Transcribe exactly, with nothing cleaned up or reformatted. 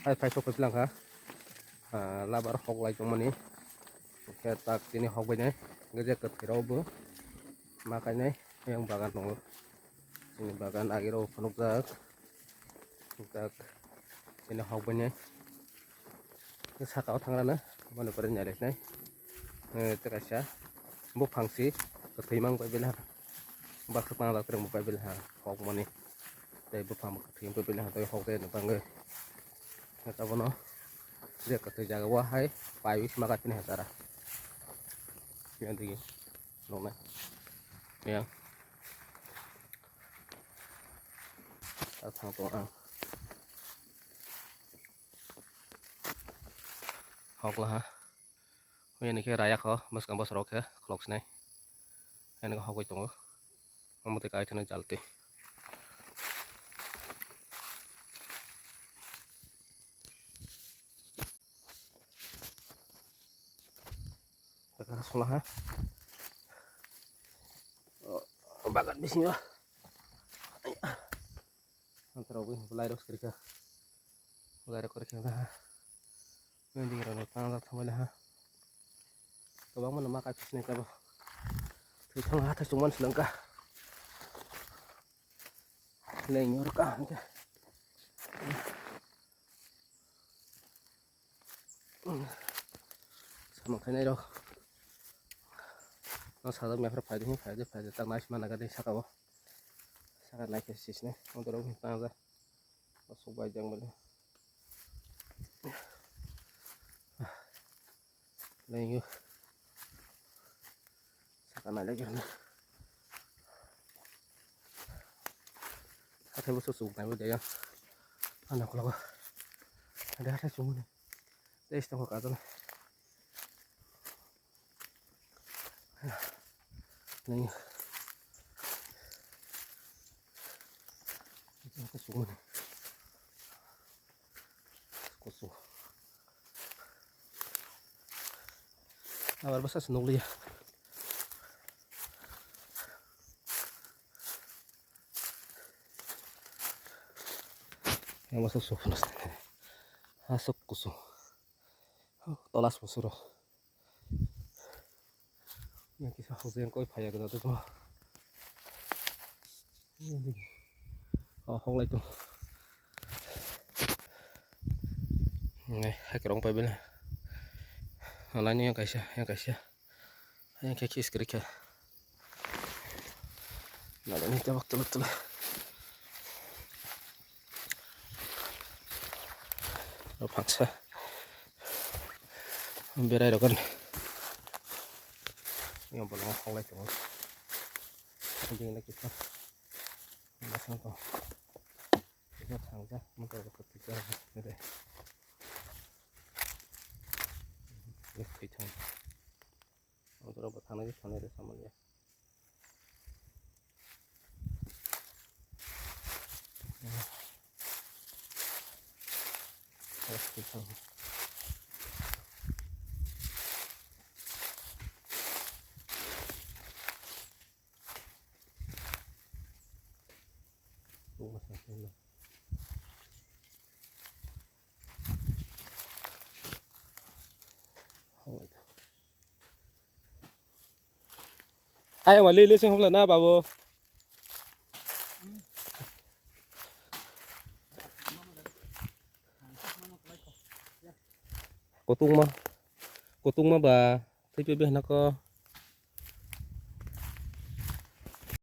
Hai phai sok phai langkha. Ah, labar hok lai tongmani. Khe tak tini hok bai nai. Hwnkhe je kwthwi rok bo ma kainai. Yang bagan tongo. Chini bagan agi rok phunukjak. Tak tini hok bai nai. Saka o thangrana. Mani pore nai rek nai. Eh, tei kaisa buphang si kwthwi mang bai bela. Baksa tang jak rwng bai bela ha. Hok mani. Tei buphang bo kwthwi bai bela ha. Tei hok de bangwi. Abono je kwthwi jaga o hai pai wi sima gatini ha tara. Yang digi. Noknai. Yang. Thang tong ang. Hok laha. Oyani khe raya kho, bwskang bosor o khe khulok sinai. Ani hok bai tongo. Omo twi kai thani jalti. Taka sula ha. Bagan bisingo. Antara wi belai rok sirika. Belai rok korikha ha. Building rok tang jak thangbai ha. Kwbangma no ma kai phisnai kabo. Thwi thang ha thai chungmani swlangkha. Lengyo rwkha hwnkhe. Samung khainai rok. No sajak mepra phaidi hin phaidi phaidi tak nai sima naga de saka o. Saka nai khe sisne. Odoro hin tang ja. Asuk bai jang bale. Lengyo. Saka nai lagi na. Hathai bo susuk nai bo jaya. Ana kulago. Ada hathai sumuni. Tei sitong kok adon. Neng. Kusung. Kusung. Abar basa se nukliya. Yang basa suk. Asuk kusung. Tolas bosoro. Yang kisa hojeng koi phaya gana to. Oh, hok lai to. Ngai, hai kerong pai bela. Alai ni yang kaisa, yang kaisa. Yang khe kis kri khe. Nalani tabak tulu tulu. Rok phangsa. Berai rok kan. Yang bolong hok lai tongo. Yang lai kisa. Masang to. Kisa thangsa. Mungkin rok kisa. Berai. Ini kisa. Ang toro bo thangna khe thangna rw samani ya. Ayang wali lising hokla na babu. Kutung ma, kutung ma ba, tei pe be hana ko.